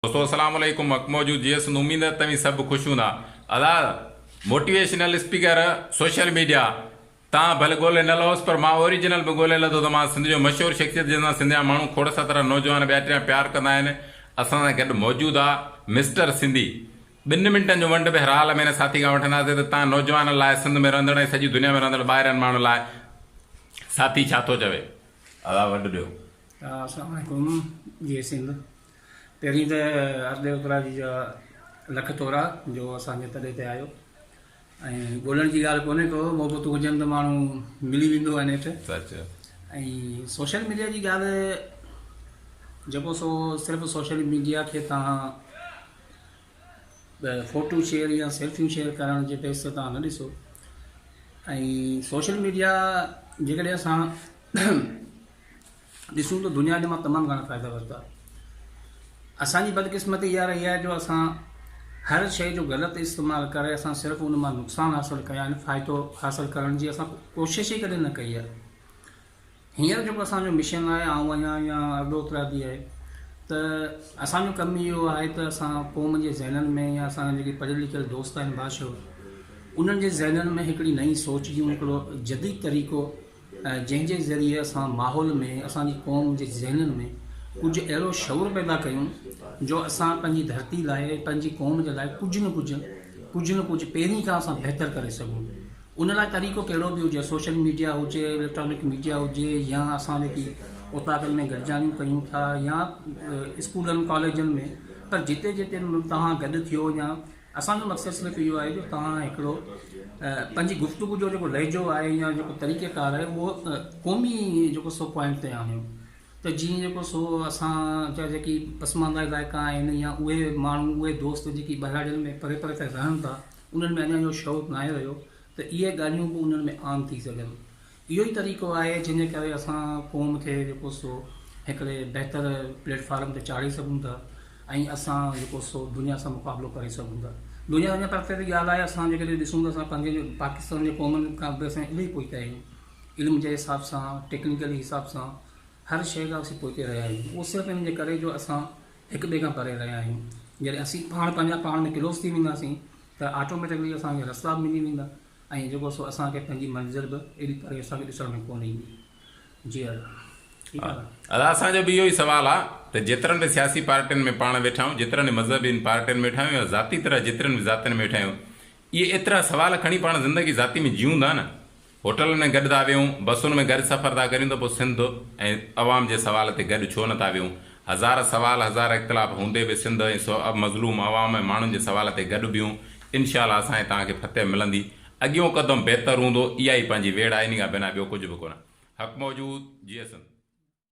دوستو اسلام عليڪم حق موجود جي سنڌ اميد ته توهين سڀ خوش هوندا ادا موٽيويشنل اسپيڪر سوشل ميڊيا تان ڀل ڳولي نه لهوس پر مان اوريجنل به ڳولي لڌو ته مان سنڌ جو مشهور شخصيت جنهن سان سنڌ جا ماڻهو کوڙ سترا نوجوان ٻيا ٽيا پيار ڪندا آهن اسان سان گڏ موجود آ مسٽر سنڌي ٻن منٽن جو ونڊ به هر حال ۾ هن ساٿي کان وٺنداسين ته تان نوجوانن لاء سنڌ ۾ رهندڙ ۽ سڄي دنيا ۾ رهندڙ ٻاهرين ماڻهن لاء ساٿي ڇا ٿو چوي ادا ونڊ ڏيو. اسلام عليڪم جي سنڌ پهرين ته هرديو اتراجي جا لک ٿورا جو اسان جي تڏي تي آيو ۽ ڳولڻ جي ڳالهه ڪونهي ڪو محبتون هجن ته ماڻهو ملي ويندو آهي نيٺ سچ. ۽ سوشل ميڊيا جي ڳالهه جيڪو سو صرف سوشل ميڊيا کي تان فوٽو شيئر يا سيلفيون شيئر ڪرڻ جي بيس تي تان نه ڏسو ۽ سوشل ميڊيا جيڪڏهن اسان ڏسون ته دنيا جا مان تمام گهڻا فائدا ورتا. اسان جي بدقسمتي اها رهي آهي جو اسان هر شيء جو غلط استعمال ڪري اسان صرف ان مان نقصان حاصل ڪيا آهن فائدو حاصل ڪرڻ جي اسان ڪوشش ئي ڪڏهن نه ڪئي آهي. هينئر جيڪو اسان جو مشن آهي آئون آهيان يا ارڏو اترادي آهي ته اسان جو ڪم اهو آهي ته اسان قوم جي ذهنن ۾ يا اسان جا جيڪي پڙهيل لکيل دوست آهن باشعور انهن جي ذهنن ۾ هڪڙي نئين سوچ جون هڪڙو جديد طريقو جنهن جي ذريعي اسان ماحول ۾ اسان جي قوم جي ذهنن ۾ ڪجهه اهڙو شعور پيدا ڪيون جو اسان پنهنجي ڌرتي لاء پنهنجي قوم جي لاء ڪجهه نه ڪجهه ڪجهه نه ڪجهه پهرين کان اسان بهتر ڪري سگهون ان لاء طريقو ڪهڙو به هجي سوشل ميڊيا هجي اليڪٽرانڪ ميڊيا هجي يا اسان جيڪي اوطاقن ۾ گڏجاڻيون ڪيون ٿا يا اسڪولن ڪاليجن ۾ پر جتي جتي توهان گڏ ٿيو يا اسان جو مقصد صرف اهو آهي جو توهان هڪڙو پنهنجي گفتگو جو جيڪو لهجو آهي يا جيڪو طريقه ڪار آهي اهو قومي جيڪو سو پوائنٽ تي آڻيو ته جيئن جيڪو سو اسان جا جيڪي پسمانده علائقا آهن يا اهي ماڻهو اهي دوست جيڪي ٻهراڙين ۾ پري پري تائين رهن ٿا انهن ۾ اڃا اهو شعور ناهي رهيو ته اهي ڳالهيون به انهن ۾ عام ٿي سگهن اهو ئي طريقو آهي جنهن جي ڪري اسان قوم کي جيڪو سو هڪڙي بهتر پليٽ فارم تي چاڙهي سگهون ٿا ۽ اسان جيڪو سو دنيا سان مقابلو ڪري سگهون ٿا. دنيا اڃا پرتي جي ڳالهه آهي اسان جيڪڏهن ڏسون ته اسان پنهنجي پاڪستان جي قومن کان به اسان الائي پوئتي آهيون علم جي حساب سان ٽيڪنيڪلي حساب سان هر شيء کان اسين پوئتي رهيا آهيون اهو صرف ان جي ڪري جو اسان هڪ ٻئي کان پري رهيا آهيون جڏهن اسين پاڻ پنهنجا پاڻ ۾ ڪلوز ٿي وينداسين ته آٽوميٽڪلي اسان کي رستا به ملي ويندا ۽ جيڪو سو اسان کي پنهنجي منزل به ايڏي پري اسان کي ڏسڻ ۾ ڪونه ايندي. جي ادا ٺيڪ آ. ادا اسان جو به اهو ئي سوال آ ته جيترن به سياسي پارٽين ۾ پاڻ ويٺا آهيون جيترن به مذهبين پارٽين ۾ ويٺا آهيون يا ذاتي طرح جيترين به ذاتين ۾ ويٺا آهيون اهي ايترا سوال کڻي پاڻ زندگي ذاتي ۾ جيئون ٿا نه هوٽلن ۾ گڏ ٿا ويهون بسن ۾ گڏ سفر ٿا ڪريون ته پوء سنڌ ۽ عوام جي سوال تي گڏ ڇو نه ٿا ويهون هزار سوال هزار اختلاف هوندي به سنڌ ۽ مظلوم عوام ۽ ماڻهن جي سوال تي گڏ بيهون انشاء الله اسان ۽ توهان کي فتح ملندي. اڳيون قدم بهتر هوندو. اها ئي پنهنجي ويڙهه آهي انهي کان بنا ٻيو ڪجهه به ڪونه. حق موجود. جيئي سنڌ.